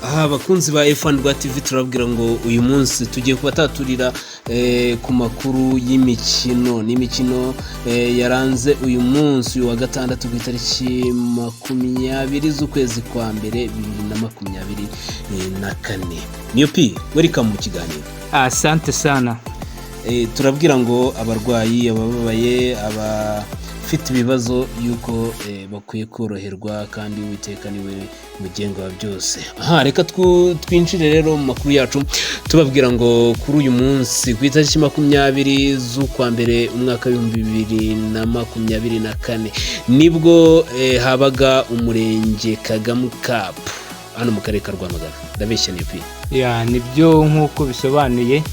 Aha abakunzi ba F1 Rwa TV, turabwira ngo uyu munsi tugiye kubataturira ku makuru y'imikino n'imikino yaranze uyu munsi wa gatandatu ku itariki 20 z'ukwezi kwa mbere 2024. Niyo pi, welcome mu kiganiro. Asante sana. Turabwira ngo abarwayi, abababaye, abafite ibibazo yuko bakwiye koroherwa, kandi Uwiteka niwe mugenga wa byose. Aha reka twinjire rero mu makuru yacu, tubabwira ngo kuri uyu munsi ku itariki 20 z'ukwa mbere umwaka w'2024 nibwo habaga Umurenge Kagame Cup hano mu karere ka Rwamagana. Ndabeshya, ni pi? Yeah, nibyo, nk'uko bisobanuye,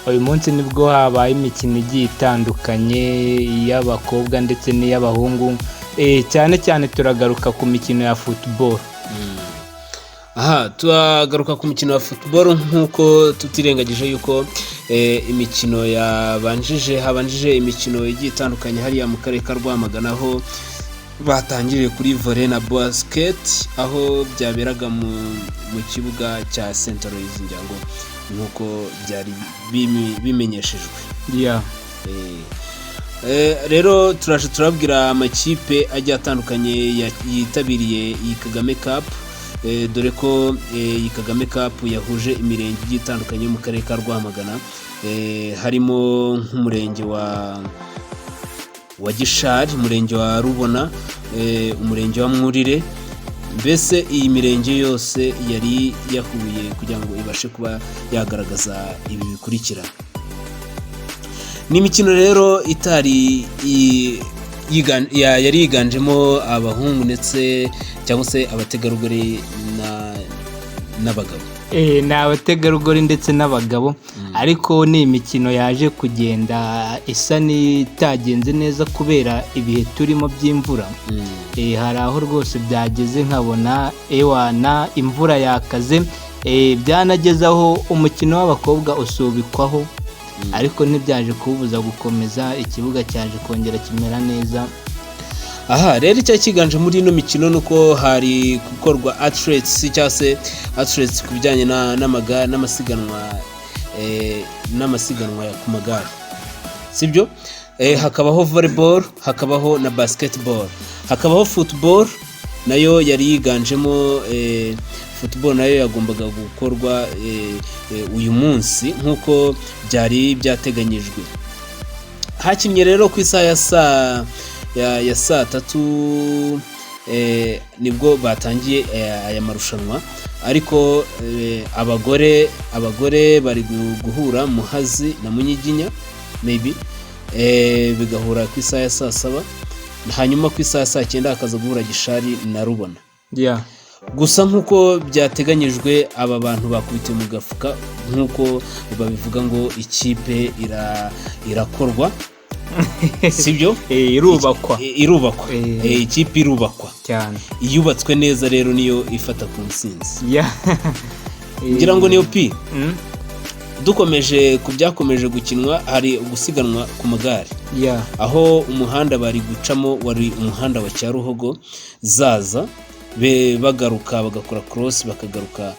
uyu munsi nibwo habaye imikino igiye itandukanye, iy'abakobwa ndetse n'iy'abahungu. Cyane cyane turagaruka ku mikino ya football. Aha turagaruka ku mukino wa football, nk'uko tutirengagije yuko imikino yabanjije, habanjije imikino igiye itandukanye hariya mu karere ka Rwamagana, aho batangiriye kuri volley na basket, aho byaberaga mu kibuga cya St Aloys, ngira ngo nk'uko byari bimenyeshejwe. Rero turaje turabwira amakipe agiye atandukanye yitabiriye iyi Kagame Cup, dore ko iyi Kagame Cup yahuje imirenge igiye itandukanye yo mu karere ka Rwamagana, harimo nk'umurenge wa Gishari, umurenge wa Rubona, umurenge wa Mwurire. Mbese iyi mirenge yose yari yahuye kugira ngo ibashe kuba yagaragaza ibi bikurikira. Ni imikino rero itari yari yiganjemo abahungu ndetse cyangwa se abategarugori n'abagabo. Ni abategarugori ndetse n'abagabo, ariko ni imikino yaje kugenda isa n'itagenze neza kubera ibihe turimo by'imvura. Hari aho rwose byageze nkabona ewana imvura yakaze, byanageze aho umukino w'abakobwa usubikwaho, ariko ntibyaje kuwubuza gukomeza, ikibuga cyaje kongera kimera neza. Aha rero icya cyiganje muri ino mikino ni uko hari gukorwa athletes cyangwa se athletes ku bijyanye n'amasiganwa ku magare, sibyo? Hakabaho volleyball, hakabaho na basketball, hakabaho football nayo yari yiganjemo. Football nayo yagombaga gukorwa uyu munsi nk'uko byari byateganyijwe. Hakinnye rero ku isaha ya saa 3, nibwo batangiye aya marushanwa, ariko abagore bari guhura Muhazi na Munyiginya, maybe bigahura ku isaha ya saa 7, hanyuma ku isaha ya saa 9 hakaza guhura Gishari na Rubona. Gusa nk'uko byateganyijwe, aba bantu bakubitiwe mu gafuka, nk'uko babivuga ngo ikipe irakorwa, sibyo? Irubakwa. Irubakwa. Ikipe irubakwa. Cyane. Iyubatswe neza rero niyo ifata ku ntsinzi. Ngira ngo niyo pi. Dukomeje ku byakomeje gukinwa, hari gusiganwa ku magare, aho umuhanda bari gucamo wari umuhanda wa Cyaruhogo Zaza, be bagaruka bagakora cross, bakagaruka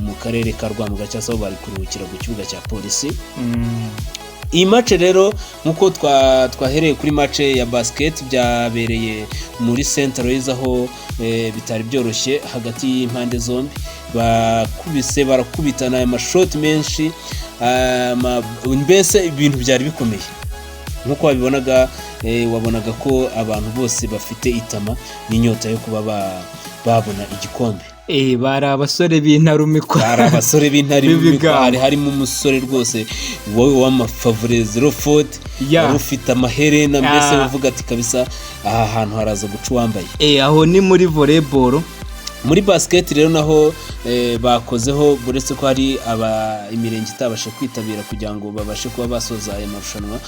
mu karere ka Rwamagana, cyangwa se aho bari kuruhukira ku kibuga cya polisi. Iyi match rero, nk'uko twahereye kuri match ya basket, byabereye muri Saint Aloys, aho bitari byoroshye hagati y'impande zombi. Bakubise, barakubitana amashoti menshi, mbese ibintu byari bikomeye nk'uko wabibonaga. Wabonaga ko abantu bose bafite itama n'inyota yo kuba babona igikombe. Bari abasore b'intarumikwa. Hari abasore b'intarumikwa. B'ibigango. Hari harimo umusore rwose wowe w'amafavure zero forty, wari ufite amaherena mbese, uvuga ati kabisa aha hantu haraza guca uwambaye. Aho ni muri volleyball. Muri basket rero naho bakozeho, uretse ko hari aba imirenge itabasha kwitabira kugira ngo babashe kuba basoza aya marushanwa,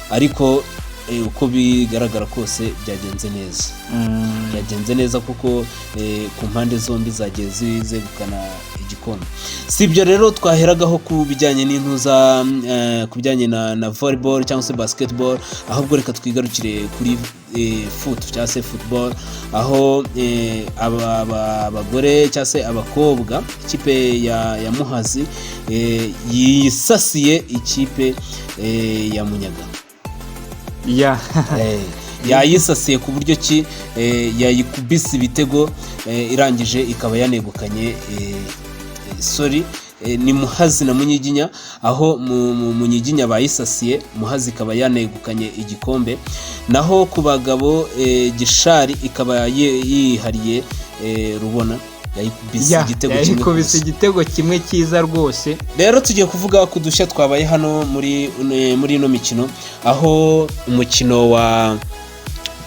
ariko uko bigaragara kose byagenze neza, byagenze neza kuko ku mpande zombi zagiye zegukana igikombe. igikombe. Si ibyo rero twaheragaho ku bijyanye n'intuza, ku bijyanye na volleyball cyangwa se basketball, ahubwo reka twigarukire kuri foot cyangwa se football, aho abagore cyangwa se abakobwa, ikipe ya Muhazi yisasiye ikipe ya Munyaga. Yayisasiye ku buryo ki yayikubise ibitego, irangije ikaba yanegukanye, sorry, ni Muhazi na Munyiginya, aho mu Munyiginya bayisasiye, Muhazi ikaba yanegukanye igikombe. Naho ku bagabo, Gishari ikaba yihariye Rubona, yayikubise igitego kimwe ku yayikubise busa. Igitego kimwe cyiza rwose. Rero tugiye kuvuga ku dushya twabaye hano muri ino mikino, aho umukino wa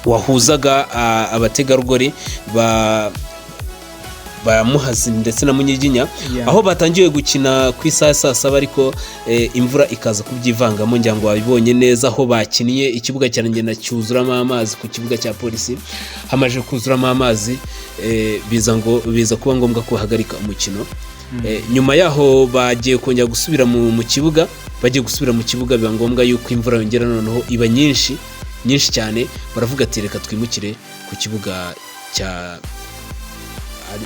wahuzaga abategarugori ba Muhazi ndetse na Munyiginya, aho batangiye gukina ku isaha ya saa 7, ariko imvura ikaza kubyivangamo. Ngira ngo wabibonye neza aho bakiniye, ikibuga cyarangenda cyuzuramo amazi. Ku kibuga cya polisi hamaze kuzuramo amazi, biza kuba ngombwa ko bahagarika umukino. Nyuma yaho bagiye kongera gusubira mu kibuga, bagiye gusubira mu kibuga biba ngombwa yuko imvura yongera noneho iba nyinshi nyinshi cyane, baravuga ati: "Reka twimukire ku kibuga cya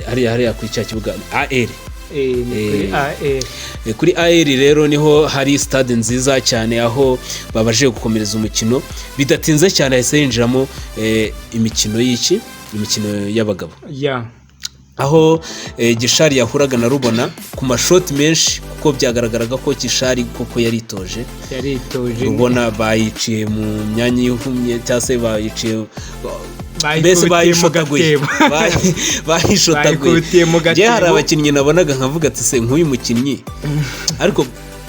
hariya kuri cya kibuga AR." Ni kuri AR. Kuri AR rero niho hari stade nziza cyane, aho babashije gukomereza umukino. Bidatinze cyane hahise hinjiramo imikino y'iki, imikino y'abagabo, aho Gishari yahuraga na Rubona ku mashoti menshi, kuko byagaragaraga ko Gishari koko yaritoje. Yaritoje. Rubona bayiciye mu myanya ihumye, cyangwa se bayiciye mbese Bayikubitiye mu bayishotaguye. gatebo. Bayishotaguye. Bayikubitiye mu Njye hari gatebo. abakinnyi nabonaga nkavuga ati: "Se nk'uyu mukinnyi?" Ariko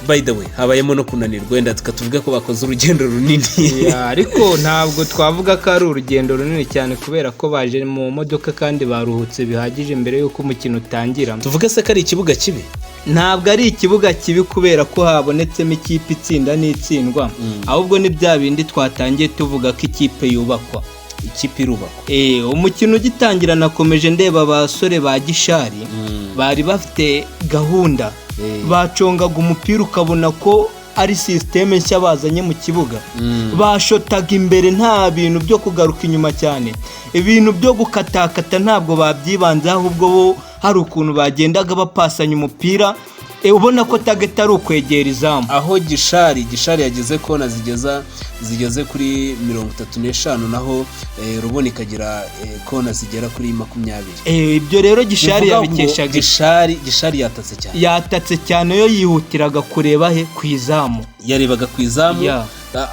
by the way, habayemo no kunanirwa, wenda tuvuge ko bakoze urugendo runini. Yeah, ariko ntabwo twavuga ko ari urugendo runini cyane, kubera ko baje mu modoka kandi baruhutse bihagije mbere y'uko umukino utangira. Tuvuge se ko ari ikibuga kibi? Ntabwo ari ikibuga kibi, kubera ko habonetsemo ikipe itsinda n'itsindwa. Ahubwo ni bya bindi twatangiye tuvuga ko ikipe yubakwa. Ikipe irubakwa. Umukino ugitangira nakomeje ndeba abasore ba Gishari bari bafite gahunda, bacongaga umupira ukabona ko ari système nshya bazanye mu kibuga. Bashotaga imbere, nta bintu byo kugaruka inyuma cyane, ibintu byo gukatakata ntabwo babyibanzeho, ahubwo bo hari ukuntu bagendaga bapasanya umupira, ubona ko target ari ukwegera izamu. Aho Gishari yageze kona zigeze kuri 35, naho Rubona ikagira kona zigera kuri 20. Ibyo rero Gishari Bivuga ngo yabikeshaga Gishari yatatse cyane. Yatatse cyane, yo yihutiraga kureba he? Ku izamu. Yarebaga ku izamu.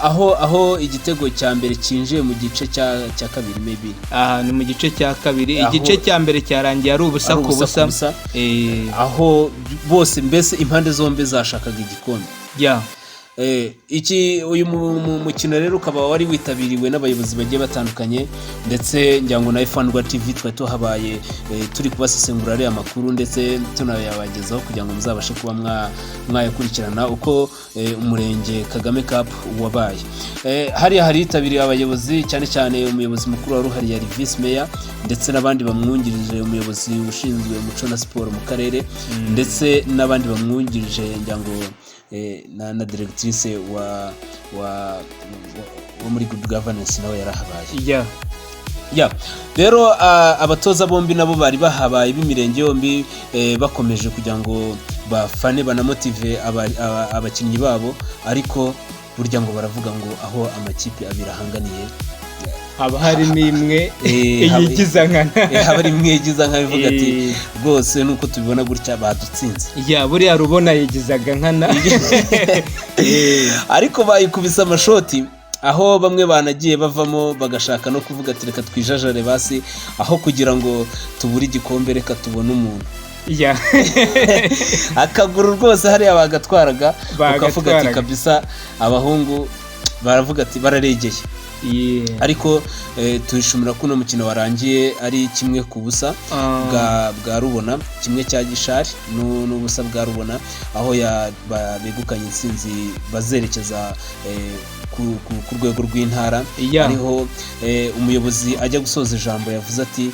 Aho igitego cya mbere cyinjiye mu gice cya kabiri maybe. Aha ni mu gice cya kabiri. Igice cya mbere cyarangiye ari ubusa Ari ku ubusa busa. ku busa. Aho bose mbese impande zombi zashakaga igikombe. Iki uyu mukino rero ukaba wari witabiriwe n'abayobozi bagiye batandukanye, ndetse ngira ngo na F1 Rwa TV twari tuhabaye, turi kubasesengura ariya makuru ndetse tunayabagezaho kugira ngo muzabashe kuba mwayakurikirana uko umurenge Kagame Cup wabaye. Hariya hari hitabiriye abayobozi, cyane cyane umuyobozi mukuru wari uhari yari vice mayor ndetse n'abandi bamwungirije, umuyobozi ushinzwe umuco na siporo mu karere ndetse n'abandi bamwungirije, ngira ngo na directrice wa muri good governance nawe yarahabaye. Ya, rero abatoza bombi nabo bari bahabaye b'imirenge yombi, bakomeje kugira ngo bafane banamotive abakinnyi babo. Ariko burya ngo baravuga ngo aho amakipe abiri ahanganiye haba harimo imwe yigiza nkana. Haba ari imwe yigiza nka ivuga ati: "Rwose nuko tubibona gutya badutsinze." Ya, buriya Rubona yigizaga nkana. Ariko bayikubise amashoti, aho bamwe banagiye bavamo bagashaka no kuvuga ati: "Reka twijajare basi, aho kugira ngo tubure igikombe reka tubone umuntu." Akaguru rwose hariya bagatwaraga, ukavuga ati Bagatwaraga. "Kabisa abahungu baravuga ati bararegeye." Ariko tuyishimira ko uno mukino warangiye ari 1-0 bwa Rubona, kimwe cya Gishari n'ubusa bwa Rubona, aho begukanye intsinzi bazerekeza ku ku rwego rw'intara, ariho umuyobozi ajya gusoza ijambo yavuze ati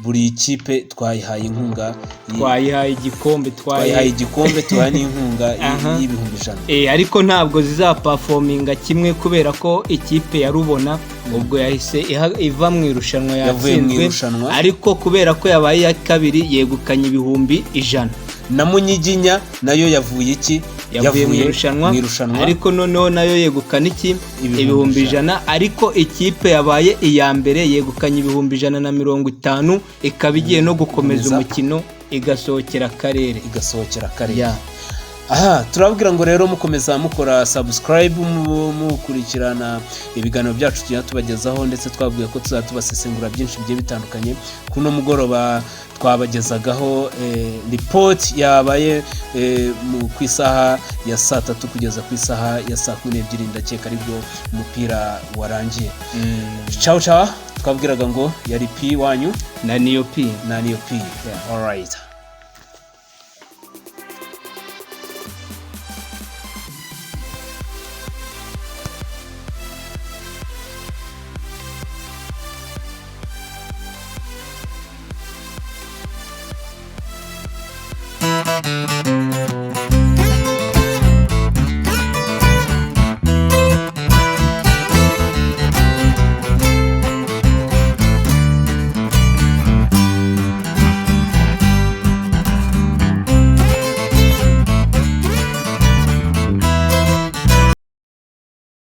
buri kipe twayihaye inkunga, twayihaye igikombe, twayihaye igikombe, tubaha n'inkunga y'100,000. Ariko ntabwo zizapafominga kimwe kubera ko ikipe ya Rubona ubwo yahise iva mu irushanwa, yatsinzwe, ariko kubera ko yabaye iya kabiri yegukanye 100,000. Na Munyiginya nayo yavuye iki? Yavuye mu irushanwa, ariko noneho nayo yegukana iki? 100,000. Ariko ikipe yabaye iya mbere yegukanye 150,000, ikaba igiye no gukomeza umukino igasohokera akarere. Igasohokera akarere. Aha turababwira ngo rero mukomeza mukora subscribe, mukurikirana ibiganiro byacu tugenda tubagezaho, ndetse twabwiye ko tuzajya tubasesengura byinshi bigiye bitandukanye. Kuno mugoroba twabagezagaho report yabaye ku isaha ya saa 3 kugeza ku isaha ya saa 12, ndakeka aribwo umupira warangiye. Ciao ciao, twabwiraga ngo yari P wanyu na Niyo P. Na Niyo P. All right.